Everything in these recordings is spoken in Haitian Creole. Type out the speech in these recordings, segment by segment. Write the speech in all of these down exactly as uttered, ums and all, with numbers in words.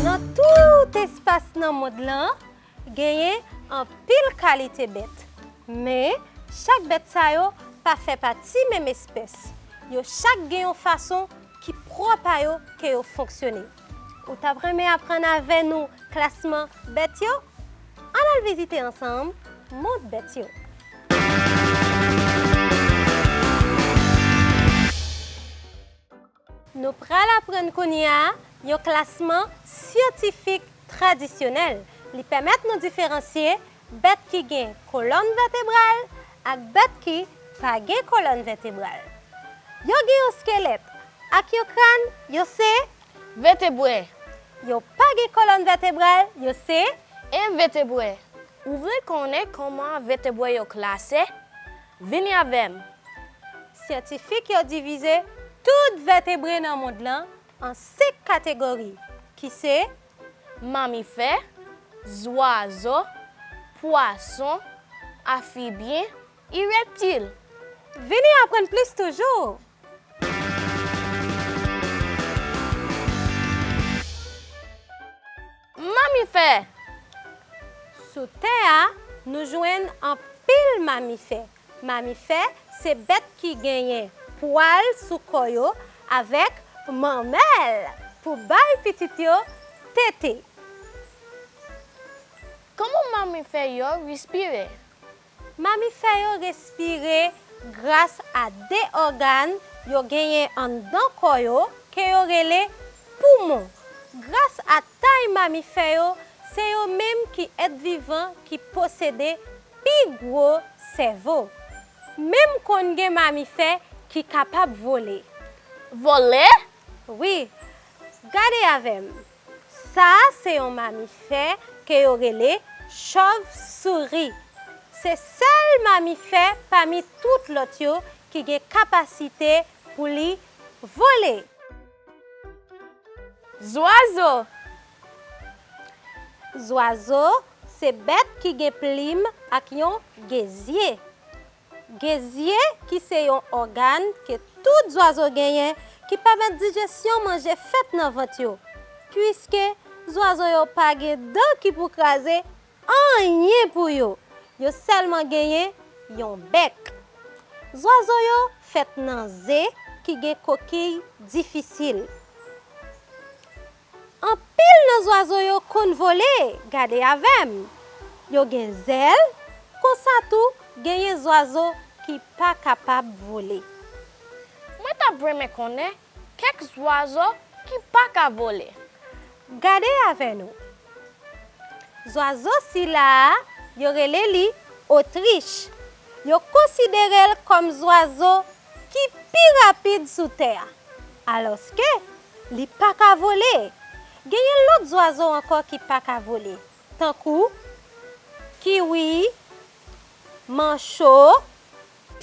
Nan tout espas nan mond lan, genyen anpil kalite bèt. Men, chak bèt sa yo pa fè pati menm espès. Yo chak gen yon fason ki pwòp a yo ke yo fonksyone. Ou t ap renmen aprann avè nou klasman bèt yo? Ann al vizite ansanm mond bèt yo. Nou pral aprann kounye a yon klasman syantifik tradisyonèl. Li pèmèt nou diferansye bèt ki gen kolòn vètebral ak bèt ki pa gen kolòn vètebral. Yo gen yon skelèt ak yon kràn, yo se vetebre. Yo pa gen kolòn vètebral, yo se envetebre. Ou vle konnen kòman vetebre yo klase? Vini avè m. Syantifik yo divize tout vètebre nan mond lan an senk kategori, ki se mamifè, zwazo, pwason, anfibyen, e reptil. Vini aprann plis toujou! Mamifè. Sou tè a, nou jwenn anpil mamifè. Mamifè se bèt ki genyen pwal sou kò yo avèk manmèl pou bay pitit yo tete. Kòman mamifè yo respire? Mamifè yo respire gras a de ògàn yo genyen anndan kò yo ke yo rele poumon. Gras a tay mamifè yo, se yo menm ki èt vivan ki posede pi gwo sèvo. Menm konn gen mamifè ki kapab vole. Vole? Wi. Gade avè m. Sa a se yon mamifè ke yo rele chòvsouri. Se sèl mamifè pami tout lòt yo ki gen kapasite pou li vole. Zwazo. Zwazo se bèt ki gen plim ak yon gezye. Gezye, ki se yon ògàn ke tout zwazo genyen, ki pèmèt dijesyon manje fèt nan vant yo, piske zwazo yo pa gen dan ki pou kraze anyen pou yo. Yo sèlman genyen yon bèk. Zwazo yo fèt nan ze ki gen kokiy difisil. Anpil nan zwazo yo konn vole, gade avè m. Yo gen zèl, konsa tou genyen zwazo ki pa kapab vole. Mwen t ap renmen konnen kèk zwazo ki pa ka vole. Gade avè nou. Zwazo sila a, yo rele li otrich. Yo konsidere l kòm zwazo ki pi rapid sou tè a, alòske li pa ka vole. Genyen lòt zwazo ankò ki pa ka vole, tankou kiwi, mancho,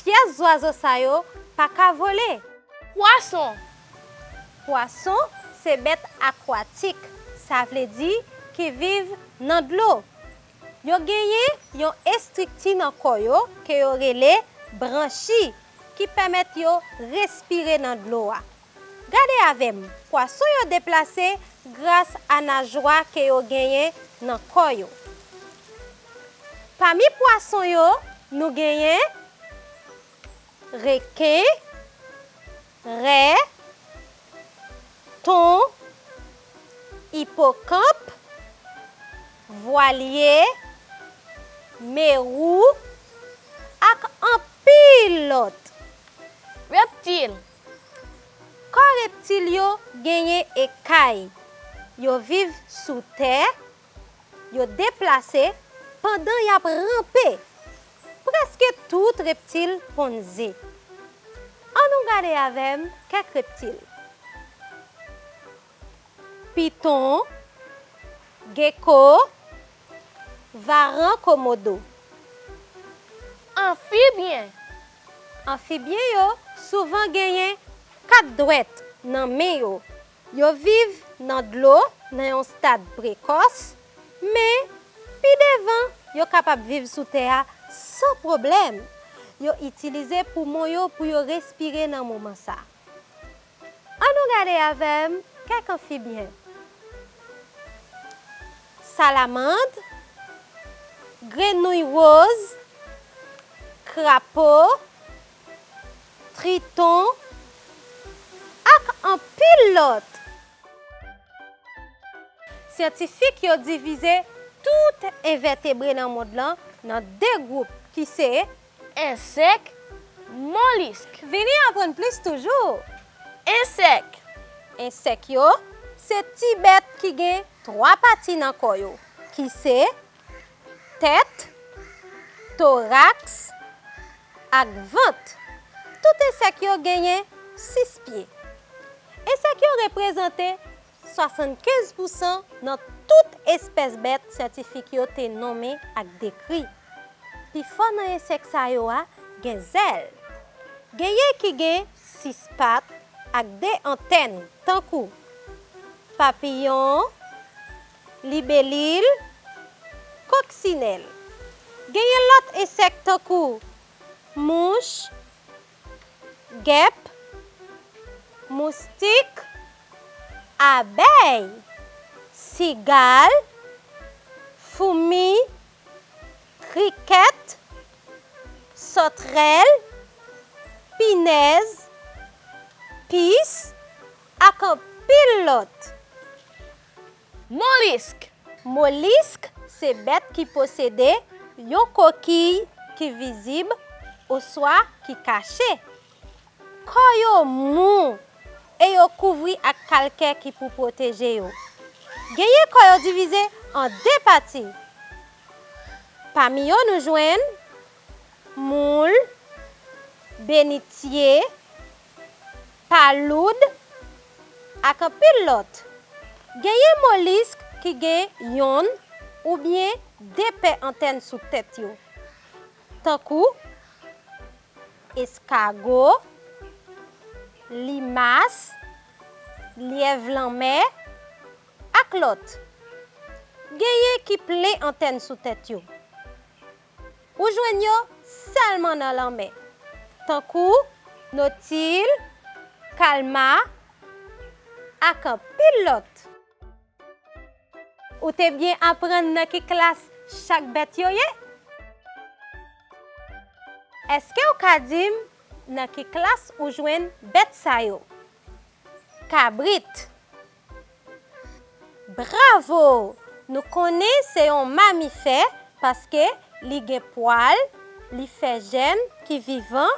pyès zwazo sa yo pa ka vole. Pwason. Pwason se bèt akwatik, sa vle di ki viv nan dlo. Yo genyen yon estrikti nan kò yo ke yo rele branchi, ki pèmèt yo respire nan dlo a. Gade avè m, pwason yo deplase gras a najwa ke yo genyen nan kò yo. Pami pwason yo, nou genyen reken, rè, ton, ipokanp, vwalye, merou, ak anpil lòt. Reptil. Kò reptil yo genyen ekay. Yo viv sou tè, yo deplase pandan y ap ranpe. Prèske tout reptil ponn ze. Ann nou gade avè m kèk reptil. Piton, geko, varan komodo. Anfibyen. Anfibyen yo souvan genyen kat dwèt nan men yo. Yo viv nan dlo nan yon stad prekòs, men pi devan, yo kapab viv sou tè a san pwoblèm. Yo itilize poumon yo pou yo respire nan moman sa a. Ann nou Gade avè m kèk anfibyen. Salamand, grenouy woz, krapo, triton, ak anpil lòt. Syantifik yo divize tout envètebre nan mond lan nan de gwoup ki se ensèk, molisk. Vini aprann plis toujou. Ensèk. Ensèk yo se ti bèt ki gen twa pati nan kò yo, ki se tèt, toraks ak vant. Tout ensèk yo genyen sis pye. Ensèk yo reprezante swasannkenz pousan nan tout espès bèt syantifik yo te nonmen ak dekri. Pifò nan ensèk sa yo a gen zèl. Genyen ki gen sis pat ak de antèn, tankou papiyon, libelil, koksinèl. Genyen lòt ensèk tankou mouch, gèp, moustik, abèy, sigal, foumi, krikèt, sòtrèl, pinèz, pis, ak anpil lòt. Molisk. Molisk se bèt ki posede yon kokiy ki vizib oswa ki kache. Kò yo mou e yo kouvri ak kalkè ki pou pwoteje yo. Genyen kò yo divize an de pati. Pami yo nou jwenn moul, benitye, paloud, ak anpil lòt. Genyen molisk ki gen yonn oubyen de pè antèn sou tèt yo, tankou eskago, limas, lyèv lanmè, ak lòt. Genyen ki plen antèn sou tèt yo. Ou jwenn yo sèlman nan lanmè, tankou notil, kalma, ak anpil lòt. Ou te byen aprann nan ki klas chak bèt yo ye? Èske w ka di m nan ki klas ou jwenn bèt sa yo? Kabrit. Bravo! Nou konnen se yon mamifè paske li gen pwal, li fè jèn ki vivan,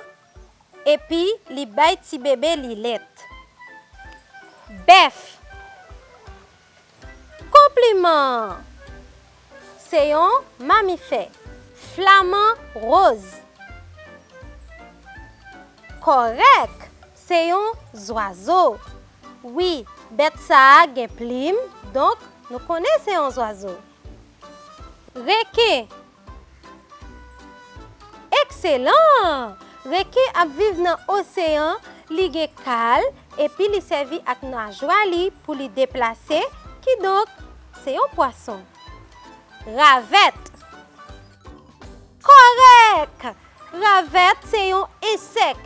epi li bay ti bebe li lèt. Bèf. Konpliman! Se yon mamifè. Flaman woz. Kòrèk! Se yon zwazo. Wi, bèt sa a gen plim, donk nou konnen se yon zwazo. Reken. Ekselan! Reken ap viv nan oseyan, li gen kal, epi li sèvi ak najwa li pou li deplase, kidonk, se yon pwason. Ravèt. Kòrèk! Ravèt se yon ensèk.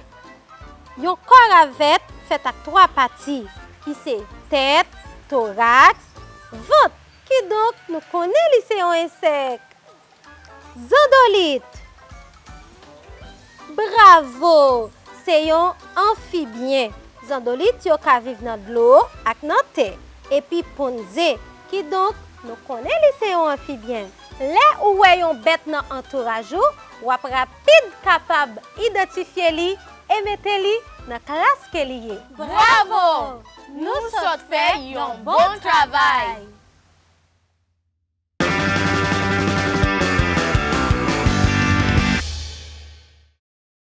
Yon kò ravèt fèt ak twa pati, ki se tèt, toraks, vant. Kidonk, nou konnen li se yon ensèk. Zandolit. Bravo! Se yon anfibyen. Zandolit yo ka viv nan dlo ak nan tè, epi ponn ze. Kidonk, nou konnen li se yon anfibyen. Lè ou wè yon bèt nan antouraj ou, w ap rapid kapab idantifye li e mete li nan klas ke li ye. Bravo! Nou sot fè yon bon travay!